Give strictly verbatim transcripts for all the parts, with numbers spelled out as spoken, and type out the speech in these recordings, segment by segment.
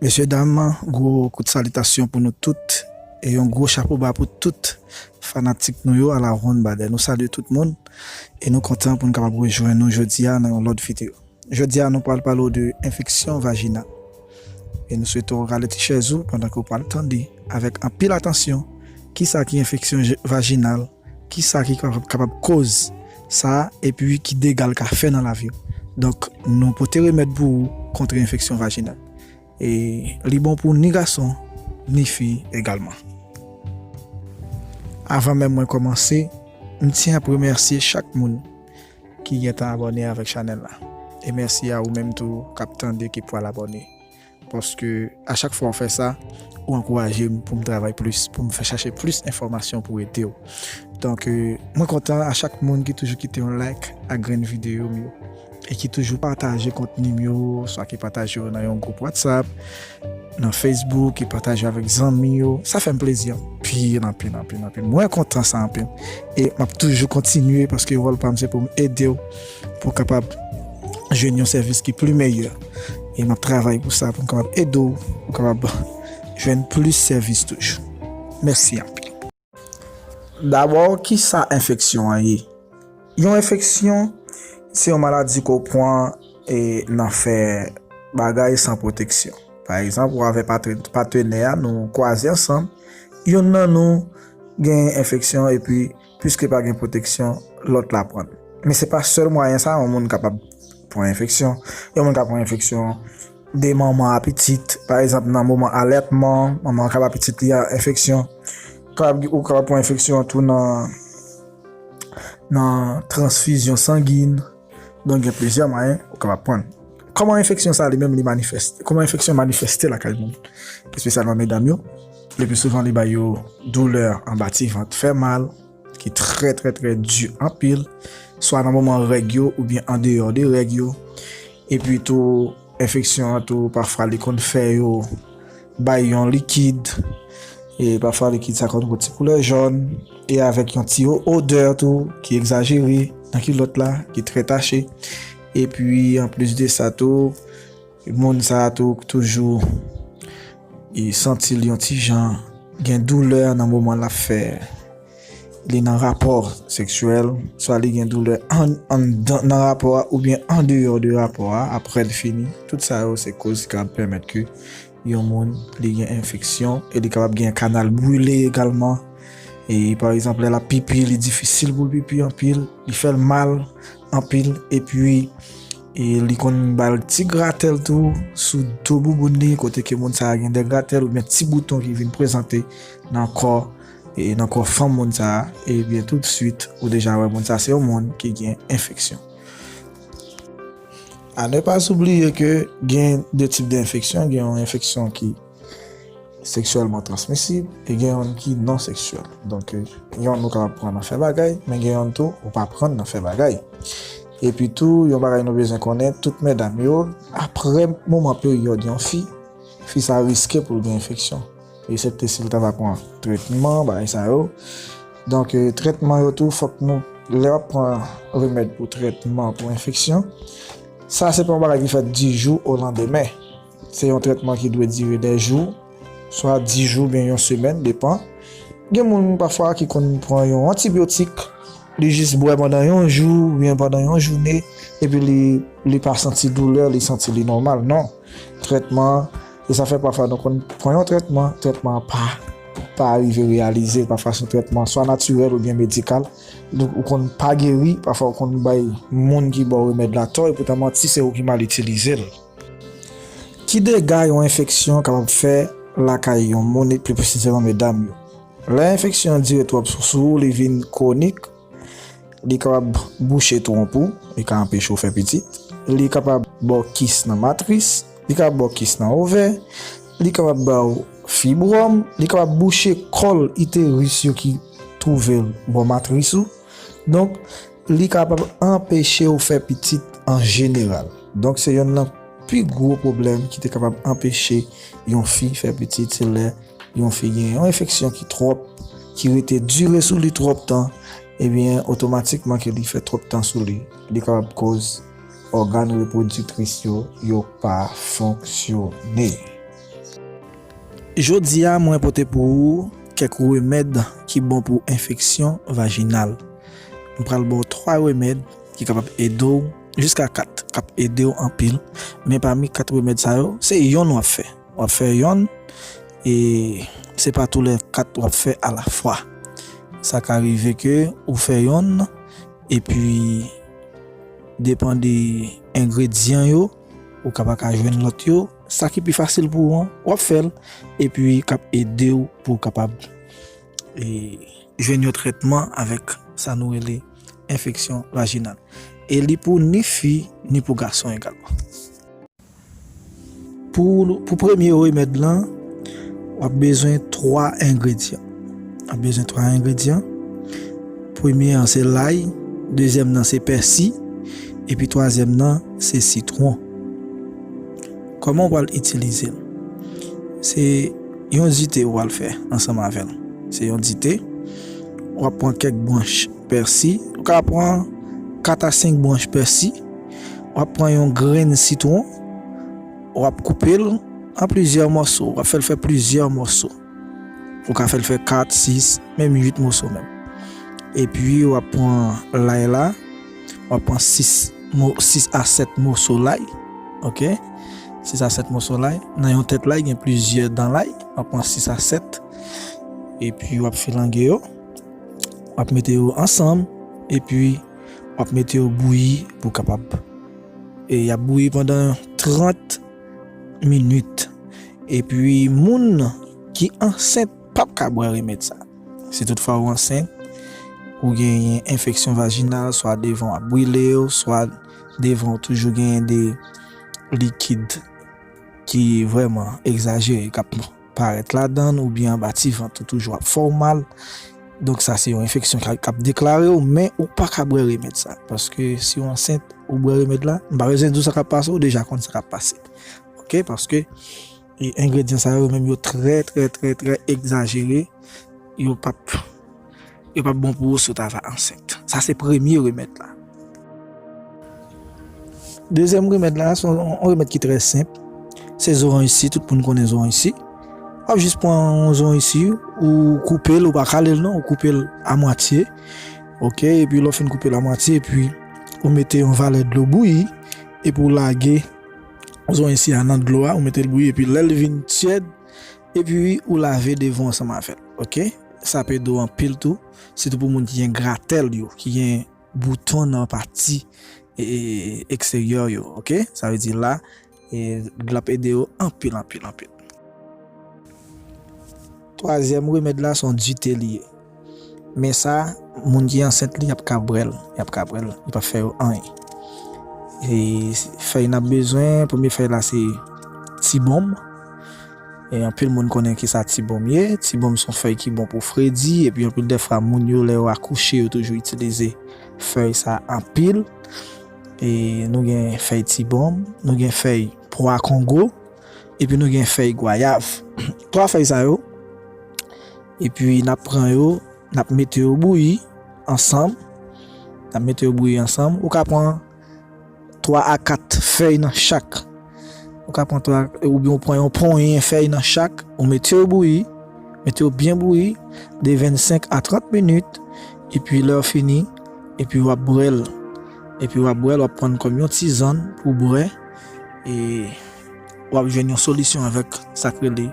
Mesye dam, gwo kout salitasyon pou nou tout e yon gwo chapo ba pou tout fanatik nou yo a la ronn badè. Nou salye tout moun e nou kontan pou n kapab rejwenn nou jodi a nan yon lòt videyo. Jodi a nou pral pale w de enfeksyon vajinal. E nou swete w rale ti chèz ou pandan ke w pral tande avèk anpil atansyon kisa ki enfeksyon je- vajinal, kisa ki kapab, kapab koz sa, epi ki dega l ka fè nan lavi w. Donk, nou pote remèd pou ou kont enfeksyon vajinal. E li bon pou ni gason, ni fi egalman. Avan menm mwen kòmanse, m tyen ap remèsye chak moun ki gentan abòne avèk chanèl la. E mèsi a ou menm tou k ap tande, ki pral abòne. Paske a chak fwa w fè sa, ou ankouraje m pou m travay plis, pou m fè chache plis enfòmasyon pou ede w. Donk, euh, mwen kontan a chak moun ki toujou kite yon like ak grenn videyo m yo. E ki toujou pataje kontni m yo, swa ki pataje yo nan yon gwoup WhatsApp, nan Facebook, ki pataje yo avèk zanmi yo. Sa fè m plezi anpil, anpil, anpil, anpil. Mwen kontan sa anpil. E m ap toujou kontinye paske wòl pa m se pou m ede w, pou w kapab jwenn yon sèvis ki pli meyè. E m ap travay pou sa, pou m kapab ede w, pou w kapab jwenn plis sèvis toujou. Mèsi anpil. Dabò, kisa enfeksyon an ye? Yon enfeksyon, se yon maladi ke w pran e nan fè bagay san pwoteksyon. Pa egzanp, ou avèk patre- patenè a, nou kwaze ansanm, youn nan nou gen enfeksyon, epi piske pa gen pwoteksyon, lòt la pran l. Men se pa sèl mwayen sa yon moun kapab pran enfeksyon. Yon moun ka pran enfeksyon de manman a pitit, pa egzanp, nan moman alètman, manman an ka ba pitit li a enfeksyon. Kapab, ou kapab pran enfeksyon tou nan, nan transfizyon sangin. Donk, gen plizyè mwayen ou kapab pran l. Kòman enfeksyon sa li menm li manifeste? Kòman enfeksyon manifeste lakay moun? Espesyalman medam yo. Le pli souvan, li ba yo doulè anba ti vant, fè mal, ki trè, trè, trè di anpil, swa nan moman règ yo oubyen andeyò de règ yo. Epi tou, enfeksyon an tou, pafwa li konn fè yo bay yon likid, e pafwa likid sa konn gen ti koulè jòn, e avèk yon ti o- odè tou ki egzajere nan kilòt la, ki trè tache. Epi, anplis de sa tou, moun sa a tou toujou, e santi l yon ti jan, gen doulè nan moman l ap fè, li nan rapò seksyèl, swa li gen doulè an, anndan, nan rapò a, oubyen andeyò de rapò a, apre l fini. Tout sa yo, se koz ki kapab pèmèt ke yon moun, li gen enfeksyon, e li kapab gen kanal brile egalman. E, pa egzanp, lè l ap pipi, li difisil pou l pipi anpil, li fè l mal anpil, epi, e li konn ba l ti gratèl tou sou do bouboun li, kote ke moun sa a gen de gratèl oubyen ti bouton ki vin prezante nan kò, e nan kò fanm moun sa a, ebyen, toutswit, ou deja wè moun sa a se yon moun ki gen enfeksyon. À ne pas oublier que gen de tip de enfeksyon, gen yon enfeksyon ki seksyèlman transmisib e gen yon ki non seksyèl. Donk, yon ou kapab pran nan fè bagay, men gen yon tou ou pa pran nan fè bagay. Epi tou, yon bagay nou bezwen konnen, tout medam yo, apre moman peryòd yon fi, fi sa riske pou l gen enfeksyon. Eksepte si l ta va pran tretman, bagay sa yo. Donk, eh, tretman yo tou, fòk nou, lè w ap pran remèd pou tretman pou enfeksyon, sa se pa yon bagay ki fèt di jou o landemen. Se yon tretman ki dwe dire de jou, swa di jou, oubyen yon semèn, depan. Gen moun pafwa ki konn pran yon antibyotik, li jis bwè pandan yon jou, oubyen pandan yon jounen, epi li, li pa santi doulè, li santi li nòmal. Non. Tretman, e sa fè pafwa nou konn pran yon tretman, tretman an pa, pa rive reyalize, pafwa se yon tretman swa natirèl oubyen medikal. Donk, ou konn pa geri, pafwa ou konn bay moun ki ba w remèd la tò, epoutan manti se ou ki mal itilize l. Ki dega yon enfeksyon kapab fè lakay yon moun, e pli presizeman medam yo? Lè enfeksyon an dire twòp sou, sou ou, li vin kwonik, li kapab bouche twonp ou, li ka anpeche w fè pitit, li kapab ba w kis nan matris, li kapab ba w kis nan ovè, li kapab ba w fibwòm, li kapab bouche kòl iteris yo ki twouve l bò matris ou. Donk, li kapab anpeche w fè pitit an jeneral. Donk, se yonn nan pi gwo pwoblèm ki te kapab anpeche yon fi fè pitit, se lè yon fi gen yon enfeksyon ki twòp, ki rete dire sou li twòp tan, ebyen, otomatikman ke li fè twòp tan sou li, li kapab koz ògàn repwodiktris yo, yo pa fonksyone. Jodi a, mwen pote pou ou kèk remèd ki bon pou enfeksyon vajinal. M pral ba w twa remèd ki kapab ede w, jiska kat, k ap ede w anpil. Men pami kat remèd sa yo, se yonn w ap fè. W ap fè yonn, e se pa tou lè kat w ap fè alafwa. Sa ka rive ke ou fè yonn, epi depann de engredyan yo, ou ka pa ka jwenn lòt yo. Sa ki pi fasil pou ou an, w ap fè l, epi k ap ede w pou w kapab, e, jwenn yon trètman avèk sa nou rele enfeksyon vajinal. E li pou ni fi, ni pou gason egalman. Pou, pou premye remèd lan, w ap bezwen twa engredyan. W ap bezwen twa engredyan. Premye an se lay, dezyèm nan se pèsi, epi twazyèm nan se sitwon. Kòman w pral itilize l? Se yon dite w pral fè ansanm avè l. Se yon dite. W ap pran kèk branch pèsi. Ou ka pran kat a senk branch pèsi. W ap pran yon grenn sitwon. W ap koupe l an plizyè mòso. W ap fè l fè plizyè mòso. Ou ka fè l fè kat, sis, menm uit mòso menm. Epi w ap pran lay la, w ap pran sis mo-, sis a sèt mòso lay. Oke? Sis a sèt mòso lay. Nan yon tèt lay, gen plizyè dan lay. W ap pran sis a sèt. Epi w ap filange yo. W ap mete yo ansanm. Epi w ap mete yo bouyi pou kapab. E y ap bouyi pandan trant minit. Epi moun ki ansent p ap ka bwè remèd sa. Si toutfwa ou ansent, ou genyen enfeksyon vajinal, swa devan w ap brile w, swa devan w toujou genyen de likid ki vrèman egzajere, k ap parèt ladan l, oubyen anba ti vant ou toujou ap fè w mal. Donk sa se yon enfeksyon k ap, k ap deklare w, men ou pa ka bwè remèd sa. Paske si w ansent, ou bwè remèd la, m pa bezwen di w sa k ap pase, ou deja konn sa k ap pase. Oke, paske e engredyan sa yo menm yo trè, trè, trè, trè egzajere. Yo p ap, yo p ap bon pou ou si w ta va ansent. Sa se premye remèd la. Dezyèm remèd la, se yon, yon remèd ki trè senp. Se zoranj si, tout moun konnen zoranj si. W ap jis pran yon zoranj si, ou koupe l, ou pa kale l non, ou koupe l a mwatye. Oke, epi lè w fin koupe l a mwatye, epi ou mete yon valè dlo bouyi, epi ou lage zoranj si a nan dlo a, ou mete l bouyi, epi lè l vin tyèd, epi ou lave devan w ansanm avè l. Oke? Sa ap ede w anpil tou, sitou pou moun ki gen gratèl yo, ki gen bouton nan pati, e, e, eksteryè yo. Oke? Sa vle di la, e, l ap ede yo anpil, anpil, anpil. Twazyèm remèd la, se yon dite li ye. Men sa, moun ki ansent li, y ap ka bwè l. Y ap ka bwè l. Li p ap fè yo anyen. E fèy n ap bezwen, premye fèy la se tibonm. E anpil moun konnen kisa tibonm ye. Tibonm se yon fèy ki bon pou fredi. Epi anpil dèfwa, moun yo, lè yo akouche, yo toujou itilize fèy sa anpil. E nou gen fèy tibonm, nou gen fèy pwa kongo, epi nou gen fèy gwayav. Twa fèy sa yo, epi n ap pran yo, n ap mete yo bouyi ansanm. N ap mete yo bouyi ansanm. Ou ka pran twa a kat fèy nan chak. Ou ka pran twa, oubyen ou pran yon ponyen fèy nan chak, ou mete yo bouyi, mete yo byen bouyi, de vennsenk a trant minit, epi lè w fini, epi w ap bwè l. Epi w ap bwè l, w ap pran l kòm yon tizann pou w bwè, e w ap jwenn yon solisyon avèk sa k rele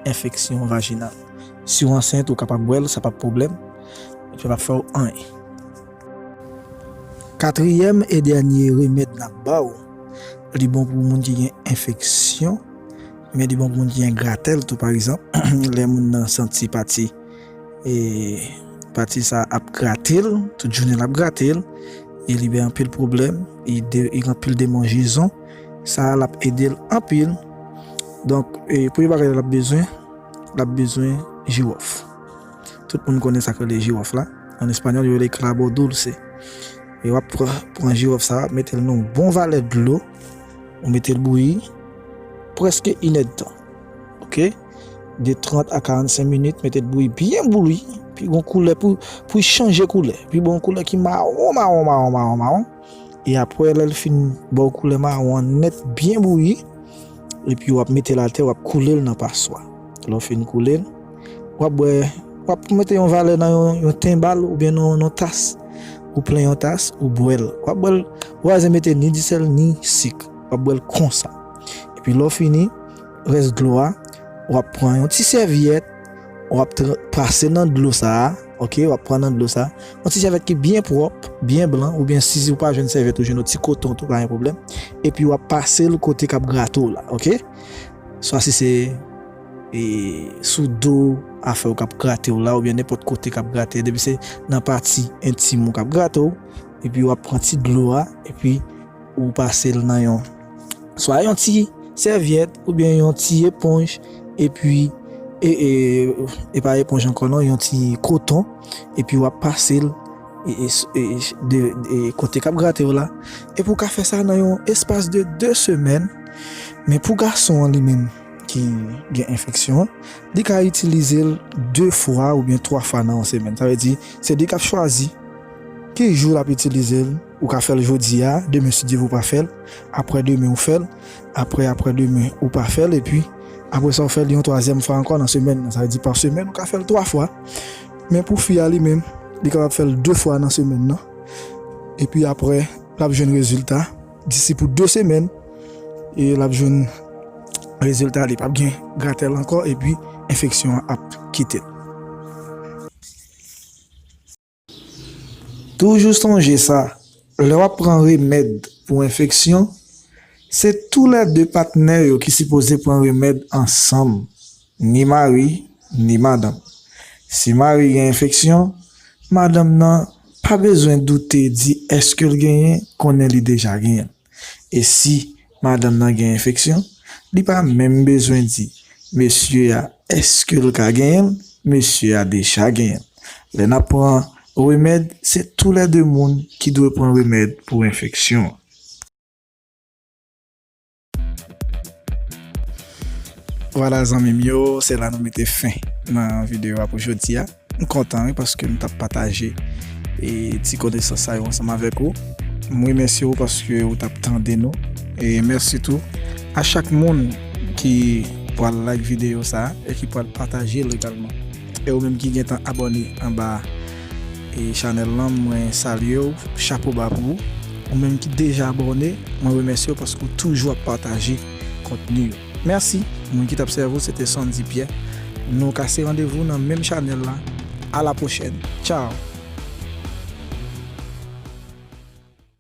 enfeksyon vajinal. Si w ansent, ou kapab bwè l, sa p ap pwoblèm. Epi l p ap fè w anyen. Katriyèm e dènye remèd n ap ba w, li bon pou moun ki gen enfeksyon, men li bon pou moun ki gen gratèl tou, pa egzanp, lè moun nan santi pati, e, pati sa ap grate l, tout jounen l ap grate l, e li bay anpil pwoblèm, e de, e anpil demanjezon, sa l ap ede l anpil. Donk, e, premye bagay l ap bezwen, l ap bezwen jiwòf. Tout moun konnen sa k rele jiwòf la. An espanyòl, yo rele clavo dulce. E w ap pran, pran jiwòf sa, w ap mete l nan yon bon valè dlo, ou mete l bouyi prèske inèdtan. Oke? De trant a karannsenk minit, mete l bouyi, byen bouyi, pi gon koulè pou, pou l chanje koulè. Pi bon koulè ki mawon, mawon, mawon, mawon, mawon. E apre, lè l fin ba w koulè mawon an nèt, byen bouyi, epi w ap mete l atè, w ap koule l nan paswa. Lè w fin koule l, w ap bwè, w ap mete yon valè nan yon, yon tenbal oubyen nan yon tas. Ou plen yon tas, ou bwè l. W ap bwè l, ou pa bezwen mete ni disèl, ni sik. W ap bwè l konsa. Epi lè w fini, rès dlo a, w ap pran yon ti sèvyèt, w ap tra-, pase nan dlo sa a, ok, w ap pran nan dlo sa a, yon ti sèvyèt ki byen pwòp, byen blan, oubyen si, si w pa jwenn sèvyèt, ou jwenn yon ti koton tou, pa gen pwoblèm. Epi w ap pase l kote k ap grate w la, ok? Swa si se, e, sou do afè w k ap grate w la, oubyen nenpòt kote k ap grate, depi se nan pati entim ou k ap grate w, epi w ap pran ti dlo a, epi ou pase l nan yon, swa yon ti sèvyèt oubyen yon ti eponj, epi, e, e, e pa eponj ankò non, yon ti koton, epi w ap pase l, e, e, e, de, de kote k ap grate w la. Epi w ka fè sa nan yon espas de de semèn. Men pou gason an li menm ki gen enfeksyon an, li ka itilize l de fwa oubyen twa fwa nan yon semèn. Sa vle di, se li k ap chwazi ki jou l ap itilize l. Ou ka fè l jodi a, demen si Dye vle ou pa fè l, aprè demen ou fè l, aprè, aprè demen ou pa fè l, epi aprè sa ou fè l yon twazyèm fwa ankò nan semèn nan. Sa vle di pa semèn ou ka fè l twa fwa. Men pou fi a li menm, li kapab fè l de fwa nan semèn nan. Epi aprè, l ap jwenn rezilta. Disi pou de semèn, e l ap jwenn rezilta, li p ap gen gratèl ankò, epi enfeksyon an ap kite l. Toujou sonje sa, lè w ap pran remèd pou enfeksyon, se toulède patnè yo ki sipoze pran remèd ansanm, ni mari, ni madanm. Si mari gen enfeksyon, madanm nan pa bezwen doute di èske l genyen, konnen li deja genyen l. E si madanm nan gen enfeksyon, li pa menm bezwen di mesye a èske l ka genyen l, mesye a deja genyen l. Lè n ap pran remèd, se toulède moun ki dwe pran remèd pou enfeksyon an. Vwala zanmi m yo, se la nou mete fen nan videyo a pou jodi a. M kontan wi paske m t ap pataje e ti konesans sa yo ansanm avèk ou. M remèsye w paske ou t ap tande nou. E mèsi tou a chak moun ki pral like videyo sa a e ki pral pataje l egalman. E ou menm ki gentan abòne anba e chanèl lan, mwen salye w, chapo ba pou ou. Ou menm ki deja abòne, mwen remèsye w paske w toujou ap pataje kontni yo. Mèsi. Mwen ki t ap sèvi w, se te Sondy Pierre. Nou kase randevou nan menm chanèl la. A la pwochèn. Tchaw.